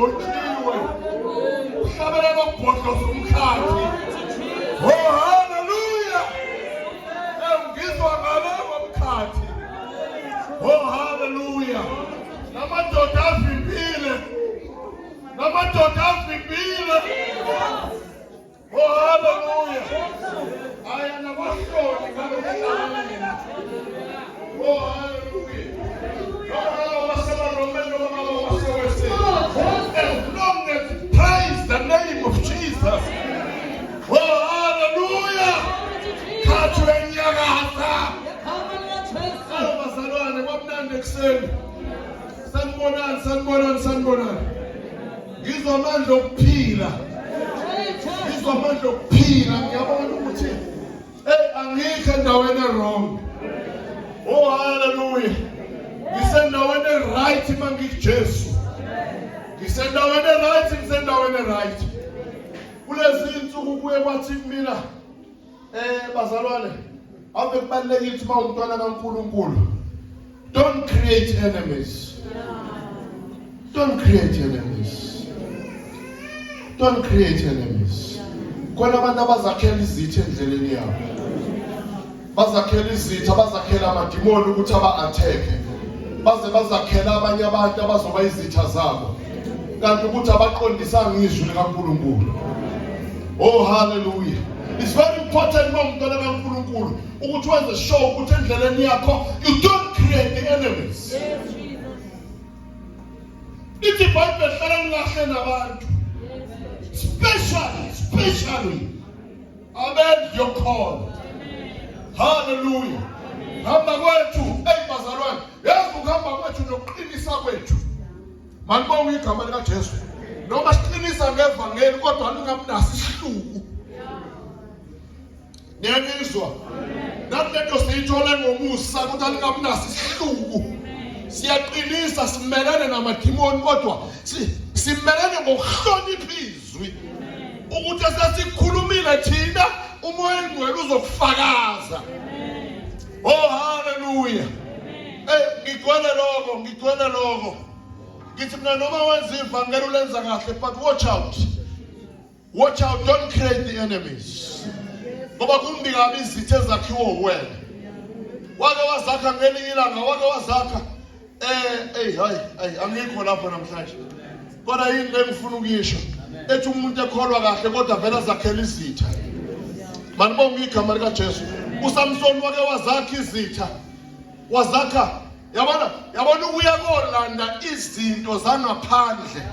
okugcotshiwe, ukuhlabelela okubhodloza umkhathi. Oh, haleluya! Ngizwa ngale ngomkhathi. Oh, haleluya! Namadoda avimbile, namadoda avimbile. Oh, haleluya! Aya namahloni ngalokuhlabelela. Oh, haleluya! Noma ngabe wasebaromeni, noma ngabe waseweseni. As long as praise the name of Jesus. Oh, haleluya! Khathi uyenyakaza. Awu bazalwane, kwamnandi ekuseni. Sanibonani, sanibonani, sanibonani. Ngizwa amandla okuphila. Ngizwa amandla okuphila. Ngiyabona ukuthi hey, angikho endaweni wrong. Oh, haleluya. Ngisendaweni right mangikuJesu. Ngisendaweni right, ngisendaweni right. Kulezi insuku kuye kwathi kumina, bazalwane, ave kubalulekile ukuthi uma umntwana kaNkulunkulu, don't create enemies. Don't create enemies. Don't create enemies. Khona abantu abazakhela izitha endleleni yabo. Bazakhela izitha, bazakhela amadimoni ukuthi aba-attack. Baze bazakhela abanye abantu abazoba izitha zabo. Kanti ukuthi abaqondisanga izwi likaNkulunkulu. Oh, hallelujah. It's very important uma umntwana kaNkulunkulu ukuthi wenze sure ukuthi endleleni yakho you don't create the enemies. Ithi iBhayibheli, hlalani kahle nabantu. Especially abendlu yokholo. Hallelujah. Hamba kwethu, hey bazalwane, yazi ukuhamba kwethu nokuqinisa kwethu. Malibonge igama likaJesu. Noma siqinisa ngevangeli kodwa lingabi isihluku. Niyangizwa? Nathi lento siyithole ngomusa kodwa lingabi isihluku. Siyaqinisa, simelane namadimoni, kodwa simelane ngokuhlonipha izwi. Ukuthi esesikhulumile thina, uMoya oNgcwele uzokufakaza. Oh, hallelujah. Eh ngigcwele lokho, ngigcwele lokho. Ngithi mina, noma wenza ivangeli ulenza kahle, but watch out. Watch out, don't create the enemies. Ngoba kumbi kabi izitha ezakhiwe uwena. Wake wazakha ngelinye ilanga, wake wazakha. Hey, hayi, hayi, angikho lapho namhlanje. Kodwa yini le ngifuna ukuyisho? Ethi umuntu ekholwa kahle kodwa vele azakhela izitha. Malibonge igama likaJesu. USamson wake wazakha izitha. Wazakha, yabona, yabona ukuya kolanda izinto zangaphandle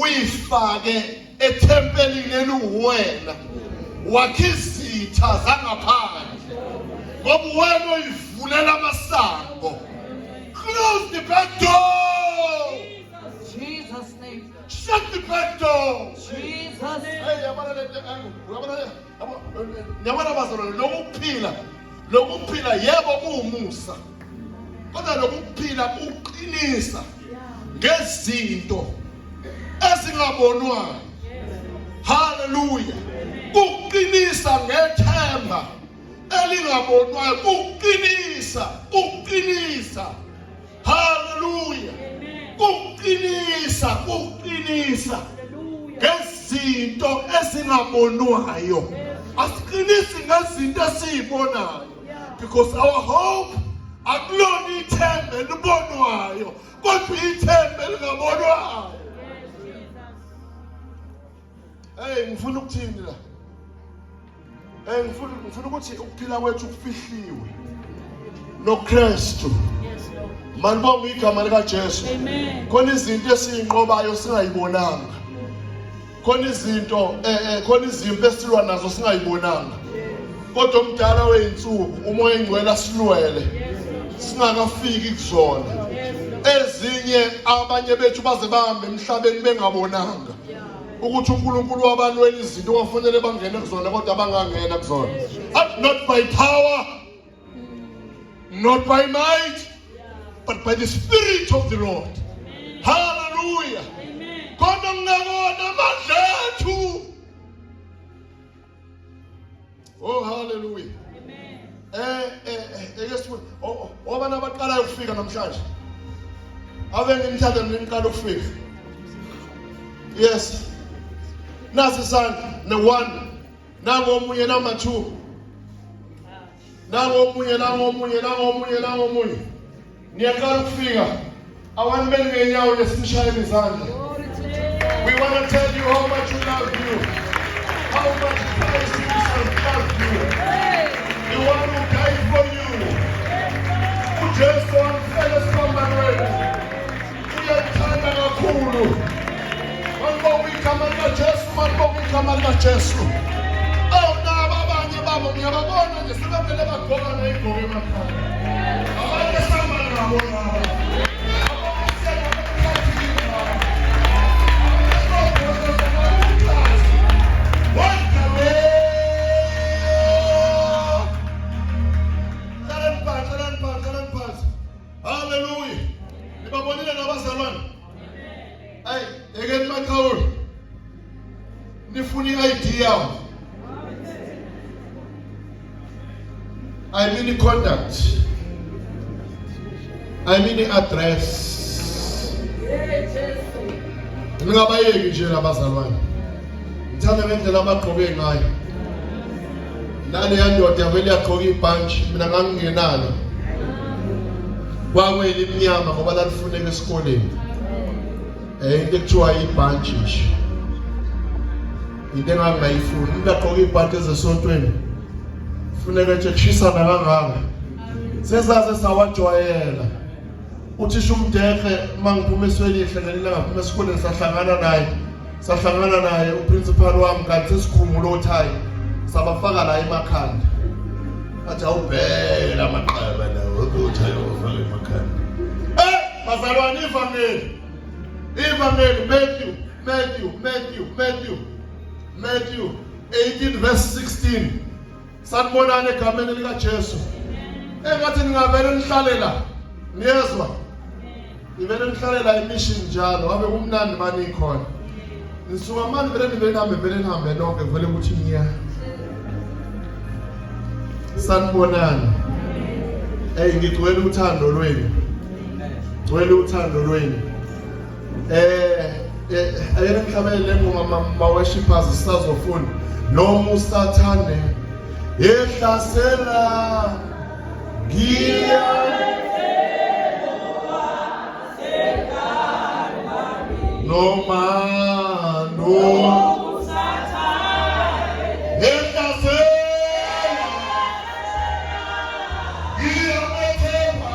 uyifake ethempelini eliwuwena, wakha izitha zangaphandle ngoba uwena oyivulela amasango. Close the back door. Jesus' name. Shut the back door. Jesus. Hey, yabona le nto, uyabona le, yabona bazalwane, lokuphila, lokuphila yebo kuwumusa, kodwa lokuphila kuqinisa ngezinto ezingabonwayo. Haleluya! Kuqinisa ngethemba elingabonwayo, kuqinisa, kuqinisa. Haleluya! Kuqinisa, kuqinisa ngezinto ezingabonwayo. Asiqinisi ngezinto esiyibonayo, because our hope akulona ithemba elibonwayo, kodwa ithemba elingabonwayo. Hey, ngifuna ukuthini la? Hey, ngifuna ukuthi ukuphila kwethu kufihliwe noKristu. Malibonge igama likaJesu. Khona izinto esiyinqobayo singayibonanga. Khona izinto khona izimpi esilwa nazo singayibonanga. Kodwa umdala weyinsuku, uMoya oNgcwele, asilwele singakafiki kuzona. Ezinye abanye bethu baze bahambe emhlabeni bengabonanga ukuthi uNkulunkulu wabalwela izinto kwafanele bangene kuzona kodwa bangangena kuzona. Not by power, not by might, but by the Spirit of the Lord. Hallelujah. Kodwa ngingakona amandla ethu. Oh, hallelujah. Eke sifunde obana abaqalayo ukufika namhlanje. Ave ngimthanda mina, ngiqala ukufika. Yes. Nasi isandla ne one. Nangomunye number 2. Nangomunye nangomunye nangomunye nangomunye. Niyaqala ukufika. Awani beni ngenyawo lesinishayela izandla. We want to tell you how much we love you. How much Christ himself loved you. The one who died for you. UJesu wamfela esiphambanweni. Uyakuthanda kakhulu. Malibonga igama likaJesu, malibonga igama likaJesu. Oh, naba abanye babo ngiyababona nje sebevele bagqoka nayigqoke emakhaya. Abantu esihamba nabo laba. Hallelujah. Nibabonile nabazalwane? Ayi, yekeni maqhawule. Nifuna i-ID yabo. I mean contact. I mean address. Ningabayeki nje labazalwane. Ngithanda ngendlela abagqoke ngayo. Naleya ndoda yavele yagqoka ibhantshi mina ngangingenalo. Kwakweli imnyama ngoba lalifuneka esikoleni. Into ekuthiwa ibhantshi nje. Into engangingayifuni. Umuntu agqoke ibhantshi ezesontweni. Funeka nje kushisana kangaka. Sezaze sawajwayela. Uthisha umdehe uma ngiphuma eswelihle ngelinye ngaphuma esikoleni sahlangana naye. Sahlangana naye uprincipal wami kanti sesikhumula othayi. Sabafaka la emakhanda. Athi awubheke lamaqaba lawo othayi ofaka emakhanda. Bazalwane ivangeli. Ivangeli Matthew, Matthew, Matthew, Matthew. Matthew 18 verse 16. Sanibonani egameni likaJesu. Engathi ningavele nihlale la. Niyezwa? Nivele nihlale la emission njalo, wabe kumnandi mani khona. Nisuka mani vele nivele nihambe vele nihambe nonke vele ukuthi ngiya. Sanibonani. Hey ngigcwele uthando lwenu. Gcwele uthando lwenu. Ayena mhlabele le ngoma ma worshipers sisazofunda. Noma usathane ehlasela ngiya noma no ehlasela ngiyamethemba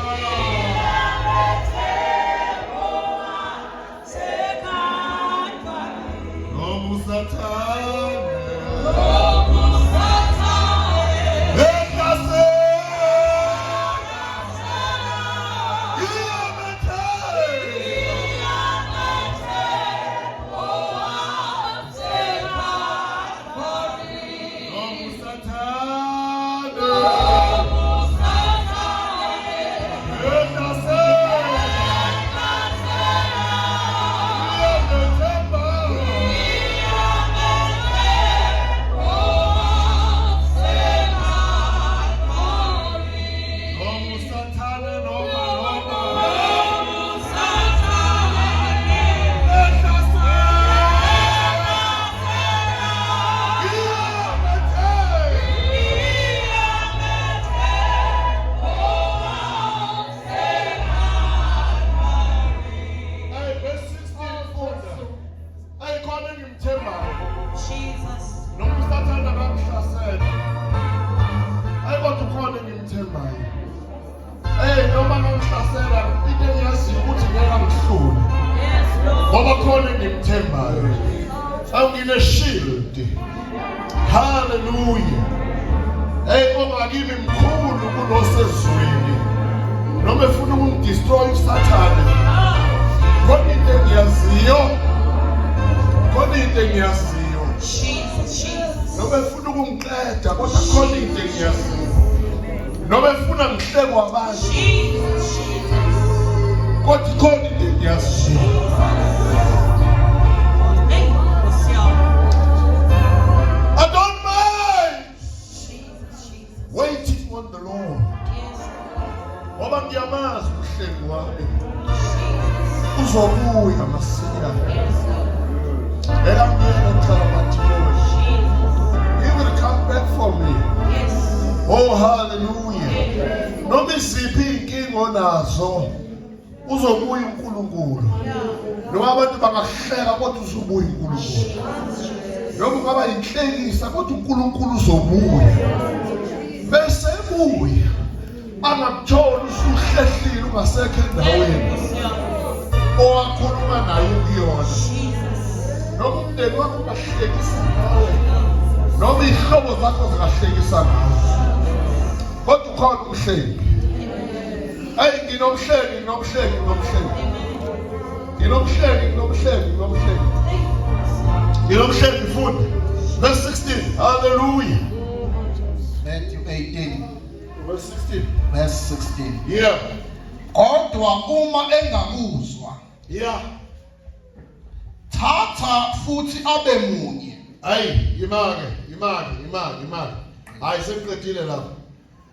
noma usathane Angine-shield. Hallelujah. Hey, ongakimi mkhulu kunosezulwini. Noma efuna ukungidestroy uSathane. Khona into engiyaziyo. Khona into engiyaziyo. Jesus, Jesus. Noma efuna ukungiqeda kodwa khona into engiyaziyo. Noma efuna ngihlekwe abantu. Jesus, Jesus. Kodwa khona into engiyaziyo. Hey, Nkosi yami. I don't mind Jesus, Jesus. waiting on the Lord. Yes, Lord. Ngoba ngiyamazi umhlengi wami. Jesus. Uzobuya masinyane. Yes, Lord. Ekangiyena ngicala amadimoni. Jesus. He will come back for me. Yes. Oh hallelujah. Amen. Noma iziphi inkinga onazo uzobuya uNkulunkulu. Yeah. Noma abantu bangakuhleka kodwa uzobuya uNkulunkulu. Jesus, Jesus. Noma ungaba yinhlekisa kodwa uNkulunkulu uzobuya. Bese ebuya angakutholi usuhlehlile ungasekho endaweni Nkosi yami. owakhuluma naye kuyona. Jesus. Noma umndeni wakho ungahlekisa ngawe. Noma izihlobo zakho zingahlekisa ngawe. Kodwa ukhona umhlengi. Hey nginomhlengi, nginomhlengi, nginomhlengi. Nginomhlengi, nginomhlengi, nginomhlengi. Nginomhlengi futhi. Verse 16. Hallelujah. Matthew 18 Verse 16. verse 16. Yeah. Kodwa uma engakuzwa, Yeah. thatha futhi abe munye. Hayi, yimake, yimake, yimake, yimake. Hayi sengiqedile lapho.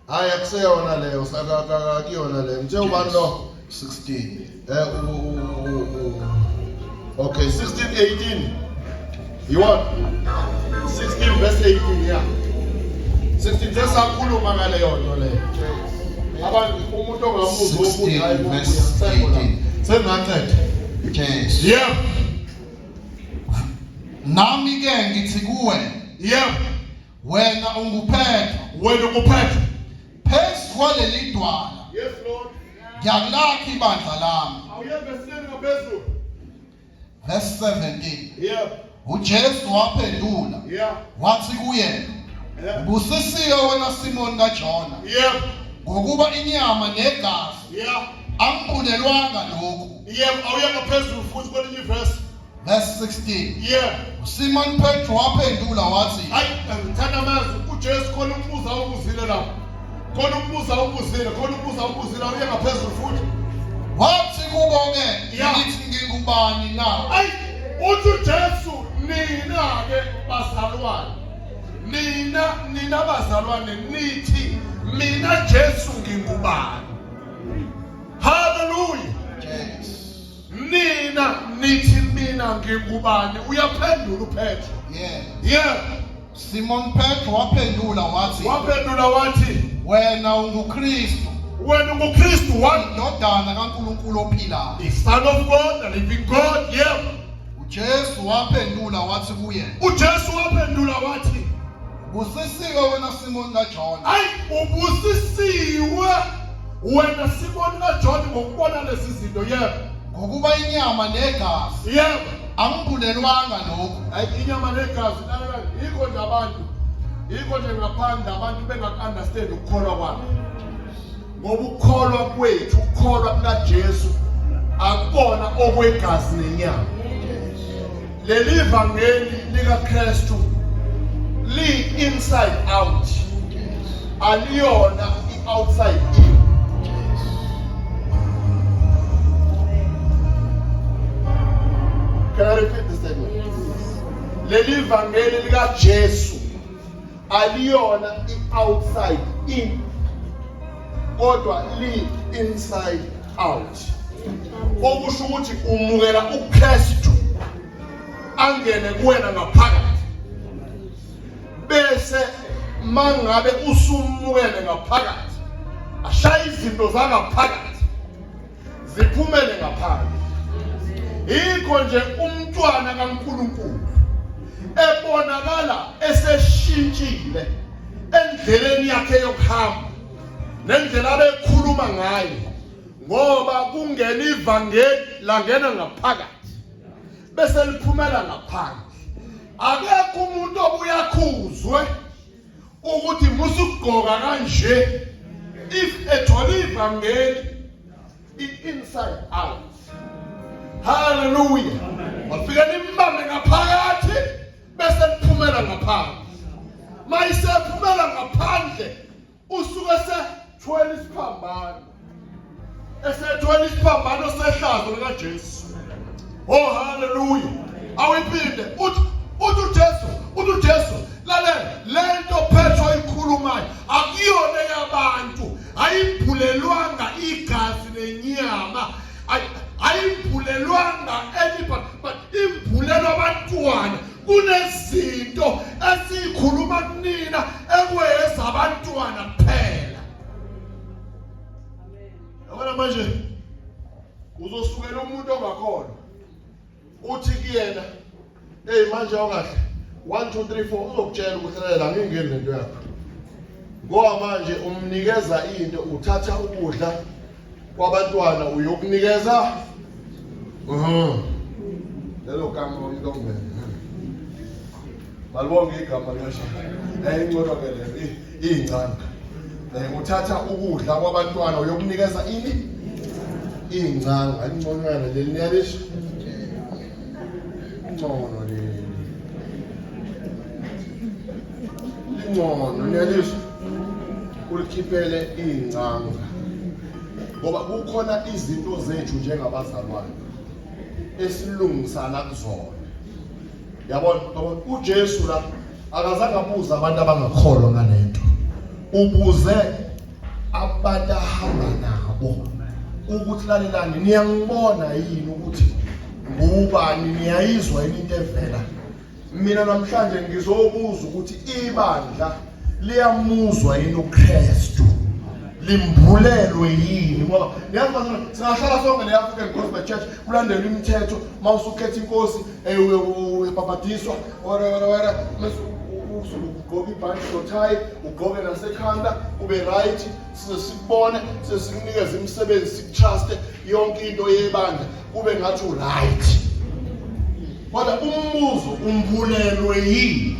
Hayi akuseyona leyo, akuyona leyo. Ngithe ubani lo? 16. Okay, 16 18. You want 16 verse 18, yeah. 16 sesakhuluma ngaleyo nto leyo. Abantu umuntu ongamuzwa ukuthi 16 hayi verse 18. Sengaqeda. Jesu. Yeah. Nami ke ngithi kuwe, Yeah. wena unguPetro, Wena ukuphethe. phezu kwaleli dwala Yes Lord. ngiyakulakha ibandla lami. Awuye verse ngaphezulu. Verse 17. Yeah. uJesu waphendula Yeah. wathi kuye, Yeah. ubusisiwe wena Simon kaJona, Yeah. ngokuba inyama negazi Yeah. angibulelwanga lokhu. Yeah, awuye ngaphezulu futhi kwelinye iverse. Verse 16. Yeah. uSimon Petro waphendula wathi, Hayi, ngithanda amazwi uJesu khona umbuzo awubuzile lapho. Khona umbuzo awubuzile, khona umbuzo awubuzile awuye ngaphezulu futhi. Wathi kubo ke, Yeah. ngithi ngingubani na? Hayi, uthi uJesu nina ke bazalwane. Nina bazalwane nithi mina Jesu ngingubani. Hallelujah. Jesu. Nina nithi mina ngingubani? Uyaphendula uPetro. Yeah. Yeah. Simon Petro waphendula wathi, Waphendula wathi wena unguKristu, wena unguKristu one indodana kaNkulunkulu ophilayo. the Son of God, the living God. Yeah. uJesu waphendula wathi kuye, uJesu waphendula wathi ubusisiwe wena Simon kaJona, ayi ubusisiwe wena Simon kaJohn ngokubona lezi zinto. Yebo. Ngokuba inyama negazi Yebo. angibulelwanga lokhu. Hayi inyama negazi lalela yikho nje abantu yikho nje ngaphandle abantu bengaku-understand ukukholwa kwabo. Ngoba ukukholwa kwethu ukukholwa kukaJesu akubona okwegazi nenyama. Leli vangeli likaKristu li inside out. Aliyona i-outside in. Can I repeat the statement? Leli vangeli likaJesu aliyona i-outside in kodwa li inside out. Okusho ukuthi umukela uKristu angene kuwena ngaphakathi. Bese mangabe usumukele ngaphakathi ashaya izinto zangaphakathi ziphumele ngaphandle. Yikho nje umntwana kaNkulunkulu ebonakala eseshintshile endleleni yakhe yokuhamba nendlela abekhuluma ngayo ngoba kungena ivangeli langena ngaphakathi bese liphumela ngaphandle. Akekho umuntu obuyakhuzwe ukuthi musukugqoka kanje if ethola ivangeli i-inside out. Hallelujah. Wafika limbambe ngaphakathi bese liphumela ngaphandle. Mayisephumela ngaphandle usuke sethwele isiphambano. Esethwele isiphambano sehlazo likaJesu. Oh hallelujah. Awuyiphinde uthi uJesu uthi uJesu lalela lento Petro ikhulumayo akuyona yabantu ayimbulelwanga igazi nenyama ayimbulelwanga anybody but imbulelwa abantwana. Yabona manje uzosukela umuntu ongakholwa uthi kuyena hey manje awukahle 1 2 3 4 uzokutshela ukuthi lalela ngingeni lento yakho ngoba manje umnikeza into uthatha ukudla kwabantwana uyokunikeza mhm lelo gama umuntu ongene malibonge igama likaJesu ingcono ke leyo iy'ncane uthatha ukudla kwabantwana uyokunikeza ini iy'ncanga inconywana leli niyalisho ingcono leli lingcono niyalisho ulikhiphele iy'ncanga ngoba kukhona izinto zethu njengabazalwane esilungisana kuzona Yabona, yabona uJesu la akazange abuze abantu abangakholwa ngalento. Ubuze abantu ahamba nabo ukuthi lalelani niyangibona yini ukuthi ngubani niyayizwa yini into evela mina namhlanje ngizobuza ukuthi ibandla liyamuzwa yini uKristu limbulelwe yini ngoba niyazi bazalwane singahlala sonke le-African Gospel Church kulandelwe imithetho uma usukhetha inkosi uyabhabhadiswa wara wara wara mase ugqoke ibhantshi nothayi ugqoke nasekhanda ube right size sikubone size sikunikeze imisebenzi sikutruste yonke into yebandla kube ngathi uright kodwa umbuzo umbulelwe yini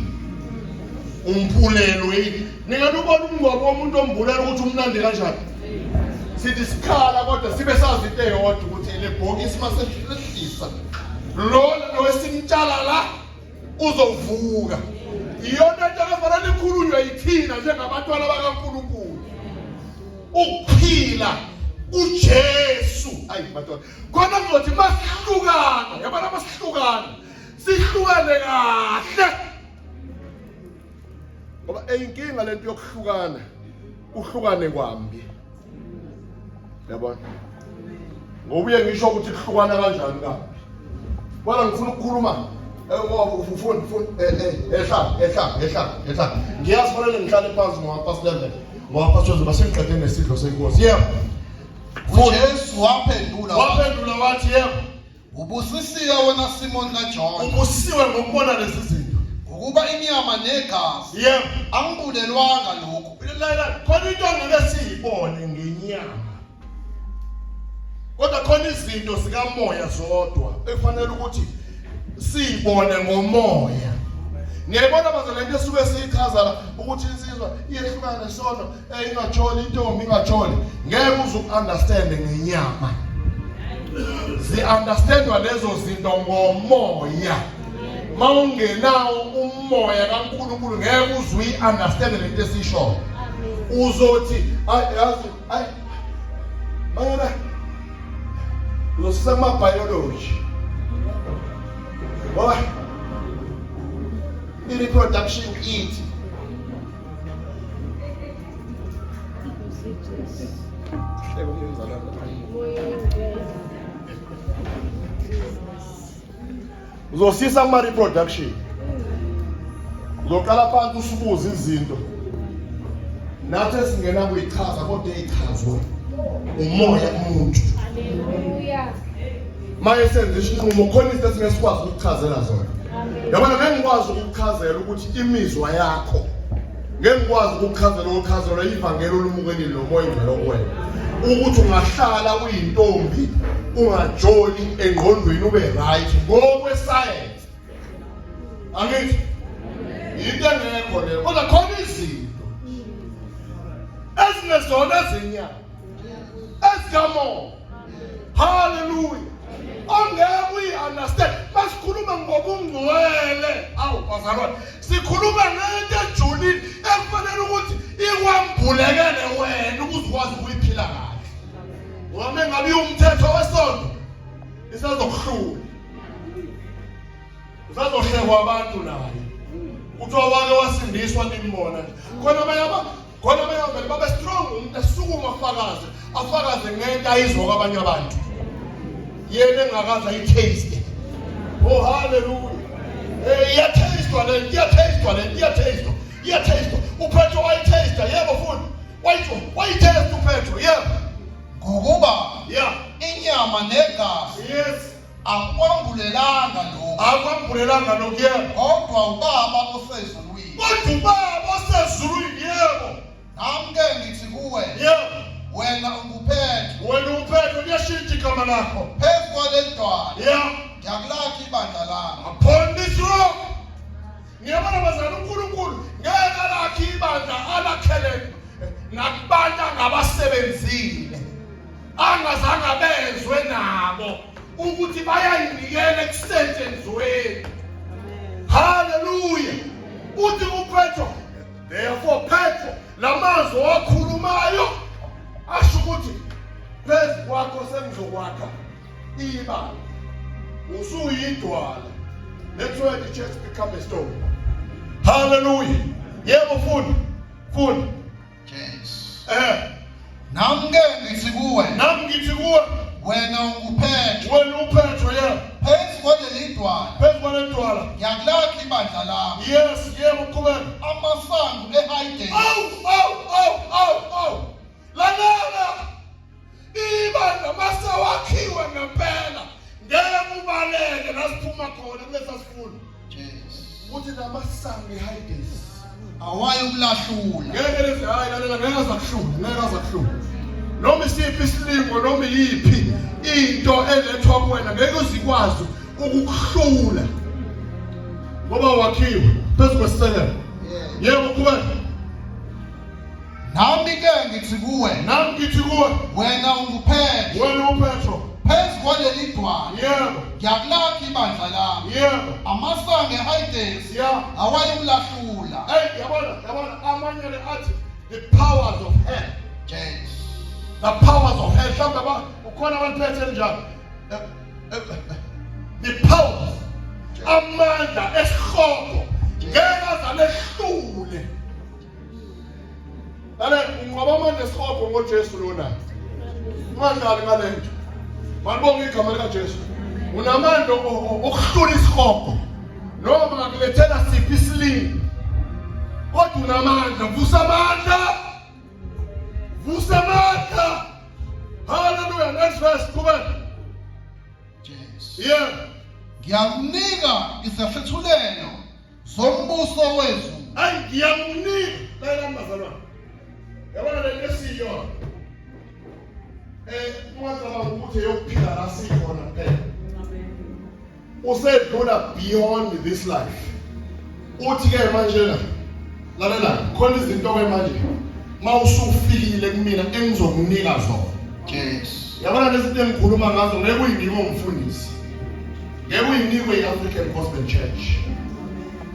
umbulelwe yini ningalubona umngcwabo womuntu ombulela ukuthi umnandi kanjani sithi sikhala kodwa sibe sazi into eyodwa ukuthi le bhokisi masehlisa lona nowesimtshala la uzovuka iyona into efanele ikhulunywe yithina njengabantwana bakaNkulunkulu ukuphila uJesu ayi bantwana khona kuzothi masihlukana yabona masihlukana sihlukane kahle ngoba eyinkinga lento yokuhlukana uhlukane kwambi yabona ngobuye ngisho ukuthi kuhlukana kanjani kambi kodwa ngifuna ukukhuluma ngoba ufuna ufuna ehla ehla ehla ehla ngiyazi fanele ngihlale phansi ngoba past 11 ngoba past 12 basengiqede nesidlo senkosi yebo uJesu waphendula waphendula wathi yebo Ubusisiwe wena Simon kaJona. Ubusisiwe ngokubona lezi zinto. Ngokuba inyama negazi. Yebo. Angibulelwanga lokhu. Lalela khona into angeke siyibone ngenyama. Kodwa khona izinto zikamoya zodwa ekufanele ukuthi siyibone ngomoya. Ngiyayibona baze lento esuke siyichaza la ukuthi insizwa iyehlukana nesono ingajoli intombi ingajoli ngeke uze ukunderstand ngenyama zi-understandwa lezo zinto ngomoya uma ungenawo umoya kaNkulunkulu ngeke uze uyi-understande lento esiyishoyo uzothi ayi yazi ayi mayela uzosisa kuma-biology ngoba i-reproduction ithi Uzosisa kuma reproduction. Uzoqala phansi usubuza izinto. Nathi esingena kuyichaza kodwa eyichazwe umoya kumuntu. Hallelujah. Maye senze isinqumo khona izinto esingesikwazi ukuchazela zona. Yabona ngeke ngikwazi ukukuchazela ukuthi imizwa yakho ngeke ngikwazi ukukuchazela ukuchazelwa ivangeli olumukelile nomoya ingcwele okuwena ukuthi ungahlala uyintombi ungajoli engqondweni ube right ngokwesayensi angithi yinto engekho leyo kodwa khona izinto ezingezona ezenyama ezikamoya haleluya ongeke uyi-understand masikhuluma ngobungcwele awu bazalwane sikhuluma ngento ejulile ekufanele ukuthi ikwambulekele wena ukuze ukwazi ukuyiphila kahle ngoba mengabe iwumthetho wesonto isazokuhlula usazohlekwa abantu naye kuthiwa wake wasindiswa nimbona nje khona abanye khona abanye vele babe strong umuntu asukuma afakaze afakaze ngento ayizwa kwabanye abantu yena engakaze ayitaste oh haleluya eh iyatastwa le iyatastwa le iyatastwa iyatastwa uPetro wayitasta yebo futhi wayitasta uPetro yebo. Ngokuba Yeah. inyama negazi Yes. akwambulelanga lokhu, Akwambulelanga lokhu yebo. kodwa uBaba osezulwini. Kodwa uBaba osezulwini yebo. Nami-ke ngithi kuwe, Yebo. wena unguPetro, Wena uPetro liyashintsha igama lakho. phezu kwaleli dwala Yeah. ngiyakulakha ibandla lami. Upon this rock. Ngiyabona bazali uNkulunkulu ngeke alakhe ibandla alakhele nakubantu angabasebenzile. Angazange abezwe nabo ukuthi bayayinikela ekusetshenzweni. Hallelujah. Uthi uPetro, therefore Petro, lamazwi owakhulumayo asho ukuthi phezu kwakho sengizokwakha ibandla. Usuyidwala. That's why the church become a stone. Hallelujah. Yebo funda. Funda. Jesu. Eh, Nami-ke ngithi kuwe, nami ngithi kuwe, wena unguPetro, wena uPetro yebo. phezu kwaleli dwala Phezu kwaledwala. ngiyakulakha ibandla lami. Yes, yebo qhubeka. Amasango eHayidesi Awu, awu, awu, awu, awu. Lalela. Ibandla mase wakhiwe ngempela. Ngeke ubaleke la siphuma khona kulesa sifundo. Jesu Uthi namasango eHades. awayokulahlula. Ngeke lezi hayi lalela ngeke azakuhlula, ngeke azakuhlula. Noma isiphi isilingo noma iyiphi into elethwa kuwena ngeke uzikwazi ukukuhlula. Ngoba wakhiwe phezu kwesisekelo. Yebo qhubeka. Nami-ke ngithi kuwe, Nami ngithi kuwe, wena unguPetro, wena uPetro. phezu kwaleli dwala Yebo, ngiyakulakha ibandla lami. yebo. Amasango eHayidesi Yeah. awayokulahlula. Hey, yabona, yabona amanye le athi the powers of hell. Jesu. The powers of hell. Mhlawumbe aba ukhona abaliphethe njalo. The powers amandla esihogo ngeke azalehlule. Lale unqoba amandla esihogo ngoJesu lona. Ungadlali ngale nto. Malibonge igama likaJesu. Unamandla okuhlula isihogo. Noma ngakulethela siphi isilingo. Kodwa unamandla, vusa amandla. Vusa amandla. Hallelujah. Next verse, qhubeka. Jesu. Yeah. Ngiyakunika isahluthulelo zombuso wezulu. Ayi ngiyakunika. Lalelani bazalwane. Yabona le nto esiyiyona. Ungacabanga ukuthi eyokuphila la sikhona kuphela. Usedlula beyond this life. Uthi ke manje la lalela khona izinto ke manje mawusufikile kumina engizokunika zona. Jesu. Yabona lezi zinto engikhuluma ngazo ngeke uyinikwe umfundisi. Ngeke uyinikwe i-African Gospel Church.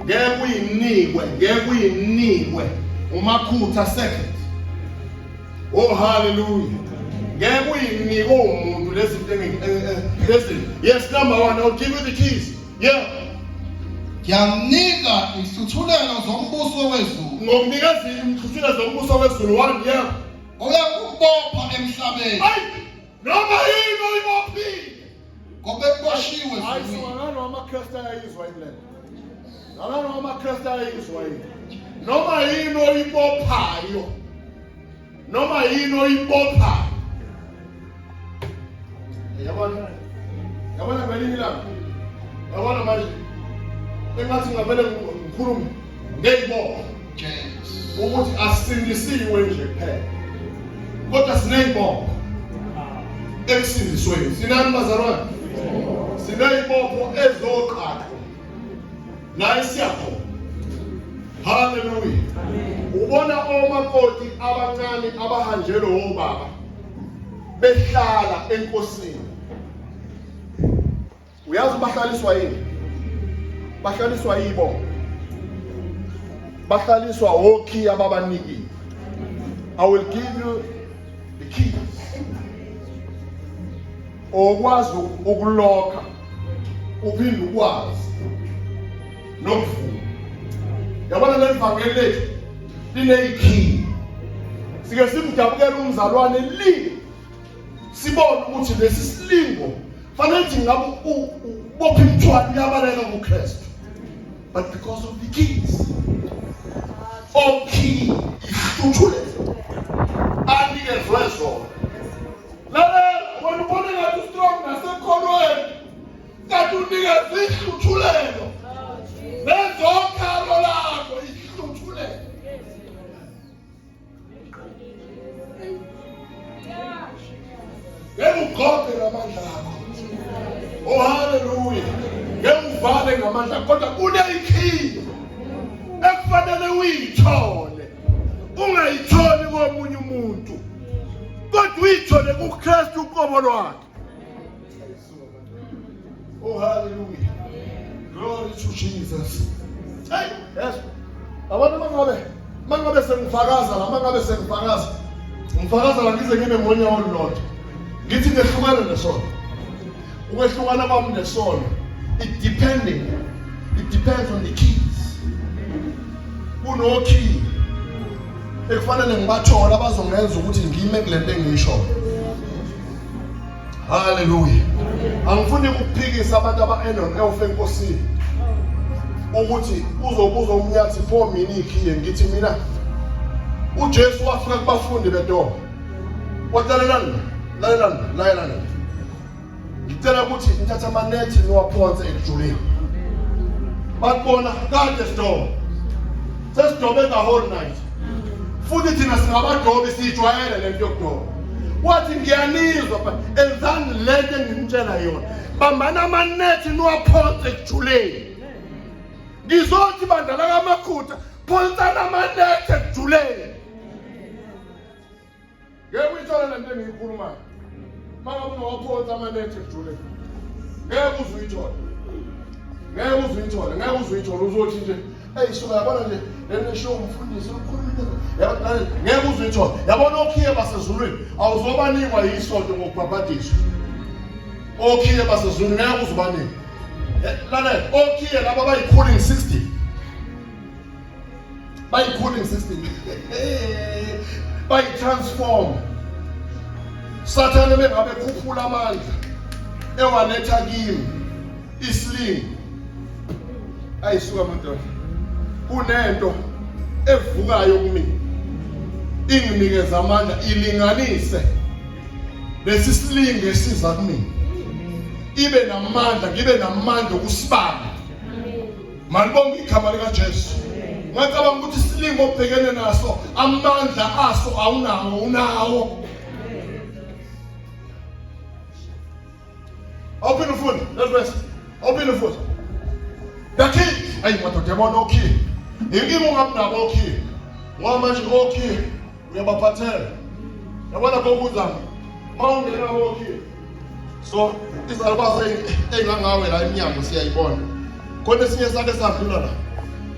Ngeke uyinikwe, ngeke uyinikwe uMakhutha second. Oh hallelujah. Ngeke uyinikwe umuntu lezi zinto lezi. Yes, number 1, I'll give you the keys. Yeah. Ngiyakunika isihluthulelo zombuso wezulu. Ngokunikeza imihluthula zombuso wezulu 1, yeah. Oyakubopha emhlabeni Ayi, noma yini oyibophile. ngoba eboshiwe Hayi ezulwini. singangani amaKristu ayayizwa yini le? Ngangani amaKristu ayayizwa yini? Noma yini oyibophayo. Noma yini oyibophayo. Yabona? Yabona ngelinye ilanga. Yabona manje. Engathi ngavele ngikhulume ngeyibopho Jesu. ukuthi asindisiwe nje kuphela. Kodwa sineyibopho ekusindisweni. Sinani bazalwane? Sineyibopho ezoqhaqho. La esiyakhona. Hallelujah. Ubona omakoti abancane abahanjelwe obaba behlala enkosini. Uyazi bahlaliswa yini? Bahlaliswa yibo. Bahlaliswa okhiya ababanikiwe. I will give you the keys. Okwazi ukulokha uphinde ukwazi nokuvuma. Yabona leli vangeli lethu lineyikhiye. Sike simdabukele umzalwane li sibone ukuthi lesi silingo fanele ukuthi ngabe ubopha imithwalo uyabaleka kuKristu. But because of the keys, okey ihluthule anikezwe zona. Lalela, wena ubona ngathi ustrong nasekholweni. Kanti unikeza ihluthulelo. Nezokhalo lakho ihluthulelo. Ngeke ugqoke ngamandla akho. Oh haleluya. Ngeke uvale ngamandla kodwa kuneyikhiye ekufanele uyithole. Ungayitholi komunye umuntu. Kodwa uyithole kuKristu uqobo lwakhe. Oh hallelujah. Glory to Jesus. Hey, yes. Abantu mangabe sengifakaza la mangabe sengifakaza. Ngifakaza la ngize ngime ngonyawo olulodwa. Ngithi ngehlukana nesono. Ukwehlukana kwami nesono it depending it depends on the keys. Kuno key ekufanele ngibathole abazongenza ukuthi ngime kulento engiyishoyo. Haleluya. Angifuni ukuphikisa abantu aba-enon elf enkosini ukuthi uzobuza umnyathi pho mina ikhiye ngithi mina uJesu wafika kubafundi bedoma wathi lalelani lalelani lalelani ngicela ukuthi nithathe amanethi niwaphonse ekujuleni bakubona kade sidoba sesidobe the whole night futhi thina singabadobi siyijwayele le nto yokudoba wathi ngiyanizwa but enzani le nto enginitshela yona bambana amanethi niwaphonse ekujuleni ngizothi bandla lakamakhutha phonsana amanethi ekujuleni Ngeke uyithole le nto engiyikhulumayo. Mangabe ungawaphonsa amanethi ekujuleni. Ngeke uze uyithole. Ngeke uze uyithole, ngeke uze uyithole uzothi nje eyi suka yabona nje le nto eshiwo umfundisi ukhuluma into yabona ngeke uze uyithole. Yabona okhiye basezulwini awuzobanikwa yisonto ngokubhabhadiswa. Okhiye basezulwini ngeke uze ubanike. Lalela, okhiye laba bayi-cooling system. Bayi-cooling system. Bayi-transform. Sathane bengabe khuphula amandla ewaletha kimi isling ayisuka madoda kunento evukayo kumina inginikeza amandla ilinganise lesi silingi esiza kumina ibe namandla ngibe namandla okusibamba Malibonge igama likaJesu. Ngacabanga ukuthi isilingo obhekene naso amandla aso awunawo unawo. Open ufunde, let's rest. Open ufunde. The key. Ayi madoda yabona okey. Inkinga ungabinabo okey. Ngoba manje okey uyabaphathela. Yabona kokunzama. Mawungena okey. So izalukazi engangawe la eminyango siyayibona. Khona esinye sake sadlula la.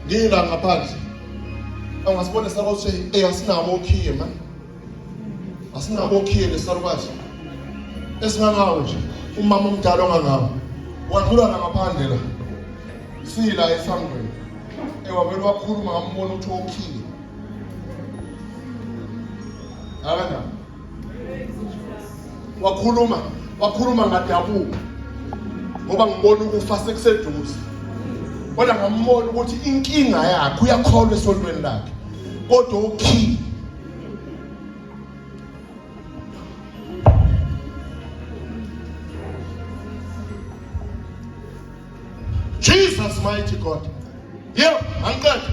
Ngila ngaphandle. Angasibona sakho ukuthi hey asinabo okhiye man. Asinabo okhiye lesalukazi. Esingangawe nje umama omdala ongangawe. Wadlula la ngaphandle la. Sila esangweni. Ewavele wakhuluma ngambona ukuthi okhiye. Akana. Wakhuluma, wakhuluma ngadabuka. Ngoba ngibona ukufa sekuseduze. Kodwa ngambona ukuthi inkinga yakhe uyakholwa esontweni lakhe. Kodwa ukhiye. Jesus mighty God. Yebo, angiqede.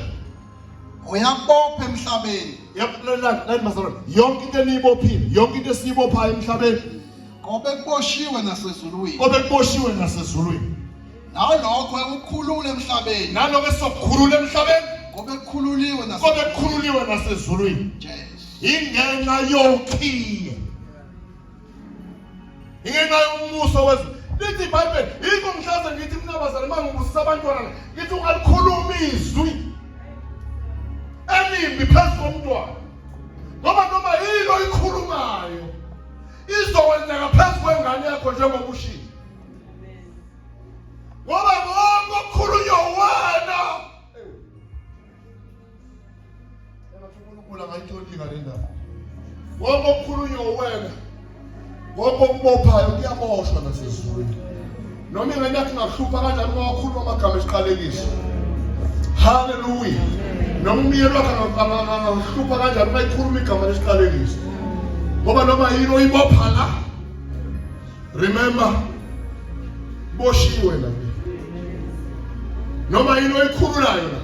Uyakubopha emhlabeni. Yebo, lalani bazalwane. Yonke into eniyibophile, yonke into esiyibophayo emhlabeni, Kobe kuboshiwe nasezulwini. kobe kuboshiwe nasezulwini. Nalokho ekukhulula emhlabeni. Naloko esizokukhulula emhlabeni, Kobe kukhululiwe kobe kukhululiwe nasezulwini. Jesu. Ingenxa yokhiye. Ingenxa yomuso wezulu. Lithi iBhayibheli, yikho ngihlaze ngithi mina bazali uma ngibusisa abantwana ngithi ungalikhulumi izwi elimbi phezu komntwana. Ngoba noma yini oyikhulumayo izokwenzeka phezu kwengane yakho njengoba ushilo. Ngoba konke okukhulunywa wena Engathi uNkulunkulu angayitolika le ndaba. Konke okukhulunywa uwena, konke okubophayo kuyaboshwa nasezulwini. Noma ingane yakho ingakuhlupha kanjani uma wakhuluma amagama esiqalekiso. Haleluya. Noma umyeni wakho angakuhlupha kanjani uma ikhuluma igama lesiqalekiso. Ngoba noma yini oyibopha la. Remember, boshiwe la. Noma yini oyikhululayo la,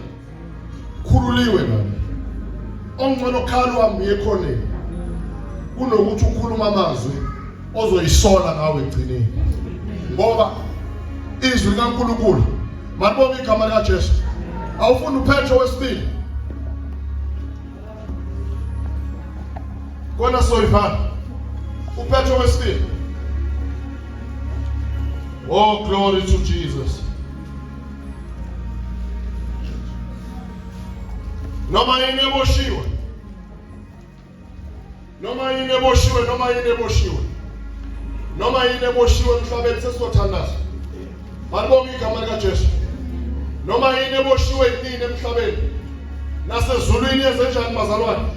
khululiwe la. Ongcono khala uhambe uye ekhoneni kunokuthi ukhuluma amazwi ozoyisola ngawe egcineni. Ngoba izwi likaNkulunkulu, malibonge igama likaJesu. Awufuni uPetro wesibili. Kona soyifana. uPetro wesibili. Oh, glory to Jesus. Noma yini eboshiwe. Noma yini eboshiwe, noma yini eboshiwe. Noma yini eboshiwe emhlabeni sesizothandaza. Malibonge igama likaJesu. Noma yini eboshiwe yini emhlabeni. Nasezulwini yenzenjani bazalwane?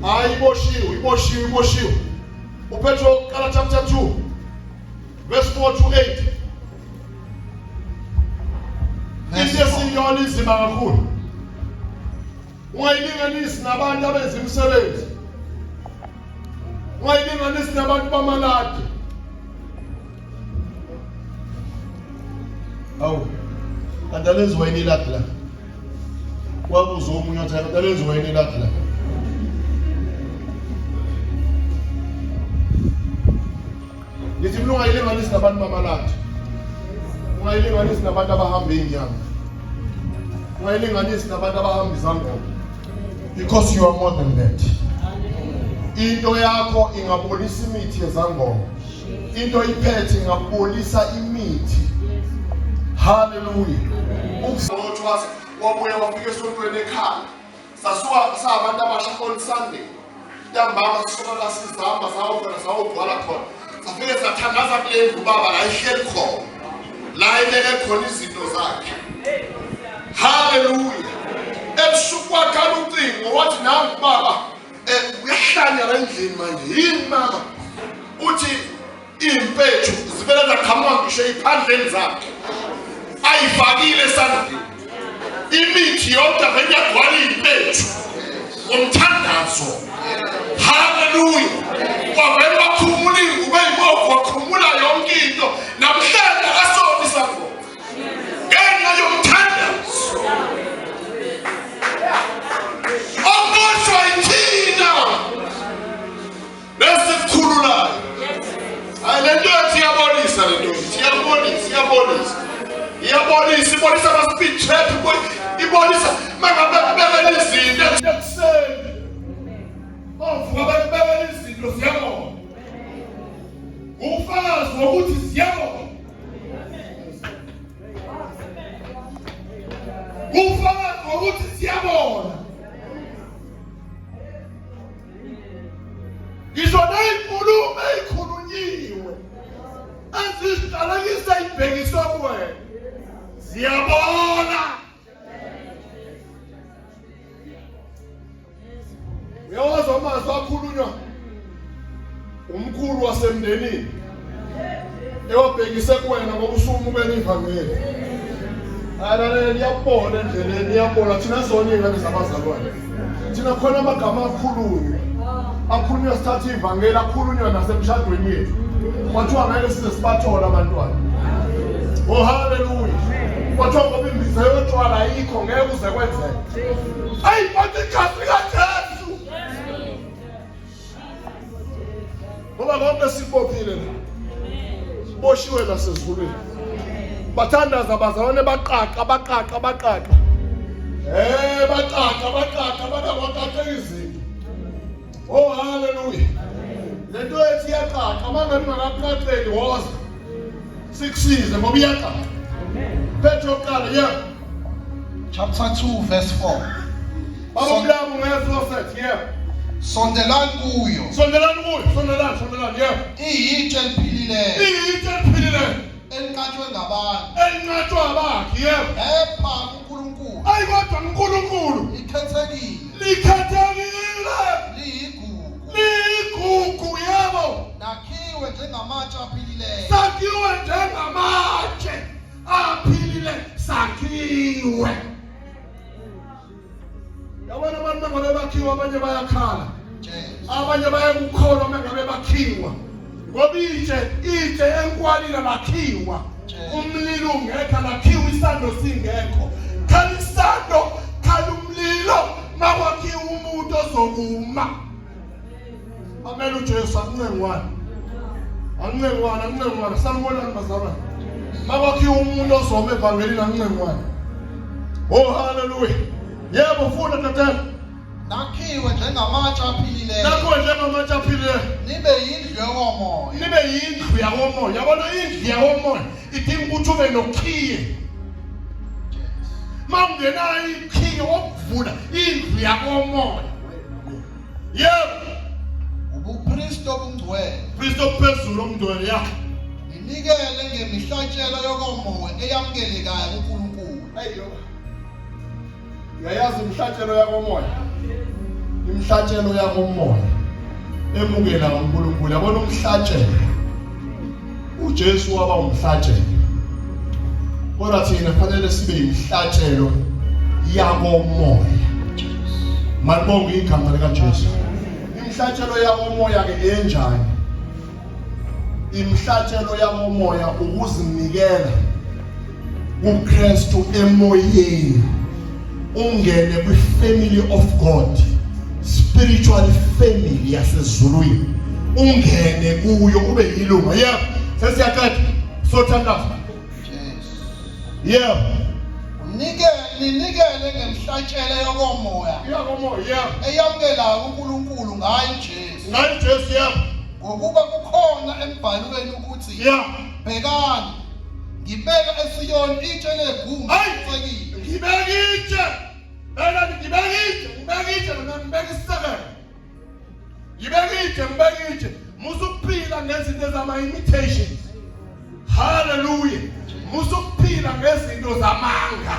Hayi iboshiwe, iboshiwe, iboshiwe. UPetro wokuqala chapter 2 verse 4 to 8. Into esiyona inzima kakhulu. Ungayilinganisi nabantu abenza imisebenzi. Ungayilinganisi nabantu bamaladi. Awu, kanti alenziwa yini iladi la? Wabuza omunye wathi kanti alenziwa yini iladi la? Ngithi mina ungayilinganisi nabantu bamaladi. Ungayilinganisi nabantu abahamba iy'nyanga. Ungayilinganisi nabantu abahamba izangoma. Because you are more than that. Into yakho ingabolisa imithi yezangoma. Into iphethe ingabolisa imithi. Hallelujah. Ukuzothwasa wabuya wafika esontweni ekhaya. Sasuka sabantu abasha on Sunday. Ntambama sisuka la sizihamba sayokhona sayogcwala khona. Safike sathandaza kule ndlu baba la ihleli khona. La ibeke khona izinto zakhe. Hallelujah. Ebusuku kwakhala ucingo wathi nangu baba uyahlanya la endlini manje. Yini mama? Uthi Iy'mpethu zivele zaqhamuka ngisho ey'phandleni zakhe ayifakile esandleni. Imithi yonke vele iyagcwala iy'mpethu ngomthandazo. Haleluya! Kwavele wakhumula iy'ngubo ey'bovu, wakhumula yonke into. Namhlanje akasona isangoma ngenxa yomthandazo. Oboshwa yithina. Lesikhululayo. Hayi le nto yathi iyabonisa le nto ithi iyabonisa iyabonisa. Iyabonisa ibonisa ama speed trap ibonisa mangabe kubekela izinto ekuseni. Ovuka bekubekela izinto ziyabona. Ufakazi wokuthi ziyabona. Ufakazi wokuthi ziyabona. Ngisho nezinkulumo ezikhulunyiwe eziziqalekisa ibhekiswa kuwena ziyabona. Uyawazi amazwi akhulunywa umkhulu wasemndenini ewabhekise kuwena ngoba usumukela ivangeli. Alalela iyabona endleleni iyabona thina zona iy'ngane zabazalwane. Thina khona amagama akhulunywa. Akhulunywa sithatha ivangeli akhulunywa nasemshadweni yethu. Kwathiwa ngeke size sibathole abantwana. Oh haleluya. Kwathiwa ngoba imbiza yotshwala ayikho ngeke kuze kwenzeke. Ayi bathi igazi likaJesu. Ngoba konke sikubophile la. Boshiwe nasezulwini. Bathandaza abazalwane baqaqa baqaqa baqaqa. Eh baqaqa baqaqa baqaqa izinto. Oh haleluya. Lento ethi iyaqaqa manje ungakaqaqeli woza. Sikusize ngoba iyaqaqa. Petro qala yeah. Chapter 2 verse 4. Baba Mlamu ngezwa sethi yeah. Sondelani kuyo. Sondelani kuyo, sondelani, sondelani yeah. Iyitshe eliphilileyo. Iyitshe eliphilileyo. Elinqatshwe ngabantu. Elinqatshwe abakhi yeah. Kepha uNkulunkulu. Ayi kodwa uNkulunkulu. Likhethekile. Likhethekile. Liyigugu. Liyigugu yebo. Nakhiwe njengamatshe aphilileyo. Sakhiwe njengamatshe aphilile sakhiwe. Yabona abantu mangabe bakhiwa abanye bayakhala. Abanye bayakukholwa mangabe bakhiwa. Ngoba itshe itshe enkwalini lakhiwa umlilo ungekho, lakhiwa isando singekho. Khala isando, khala umlilo, makwakhiwa umuntu ozokuma. Amele uJesu akuncengwane. Akuncengwane, akuncengwane. Sanibonani bazalwane. Makwakhiwa umuntu ozoma evangelini akuncengwane. Oh hallelujah. Yebo funda tatela. Nakhiwe njengamatshe aphilileyo. Nakhiwe njengamatshe aphilileyo. Nibe yindlu yakomoya. Nibe yindlu yakomoya. Yabona indlu yakomoya idinga ukuthi ube nokhiye. Mawungenayo ikhiye wokuvula indlu yakomoya. Yebo. Ubupristi obungcwele. Priest ophezulu omngcwele ya. Ninikele ngemihlatshelo yokomoya eyamukelekayo kuNkulunkulu. Ayo. Uyayazi imihlatshelo yakomoya? Imihlatshelo yakomoya emukela uNkulunkulu. Yabona umhlatshelo. uJesu waba umhlatshelo. Kodwa thina kufanele sibe imihlatshelo yakomoya. Malibonge igama likaJesu. Imihlatshelo yakomoya ke enjani? Imihlatshelo yakomoya ukuzinikela kuKristu emoyeni ungene kwi-family of God spiritual family yasezulwini ungene kuyo ube yilunga yebo sesiyaqeda sothandaza Jesu. yebo Unike ninikele ngemhlatshelo yokomoya yakomoya yebo eyamukelayo uNkulunkulu ngaye uJesu. ngayo Jesu yebo Ngokuba kukhona embhalweni ukuthi yebo bhekani ngibeka eSiyoni itshe legumbi Hayi! licekile. Ngibeka itshe. Beka ngibeka itshe, ngibeka itshe mina ngibeka isisekelo. Ngibeka itshe, ngibeka itshe. Musa ukuphila ngezinto zama imitations. Hallelujah. Musa ukuphila ngezinto zamanga.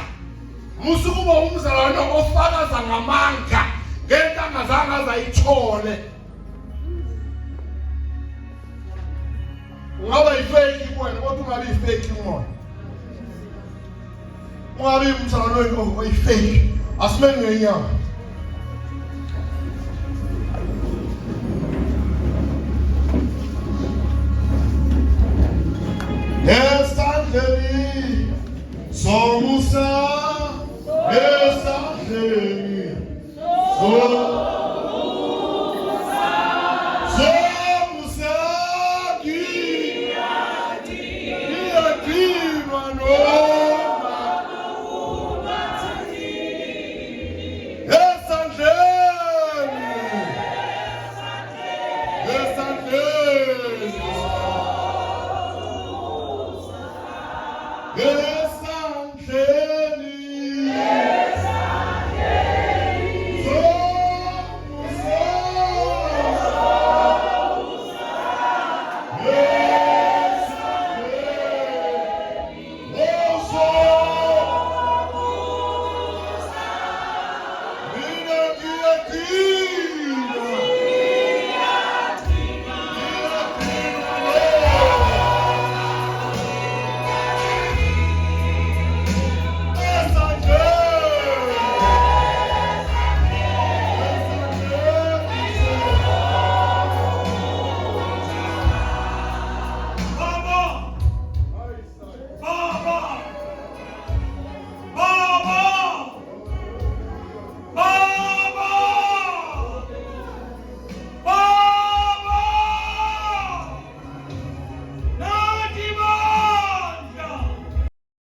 Musa ukuba umzalwane ofakaza ngamanga ngento angazange azayithole. Ungaba yifake kuwena kodwa ungabi yifake kumoya. Ungabi umzalwane oyifake. Asimeni ngenyama. Esandleni somusa esandleni somusa ngiyadinwa noma esandleni esandleni.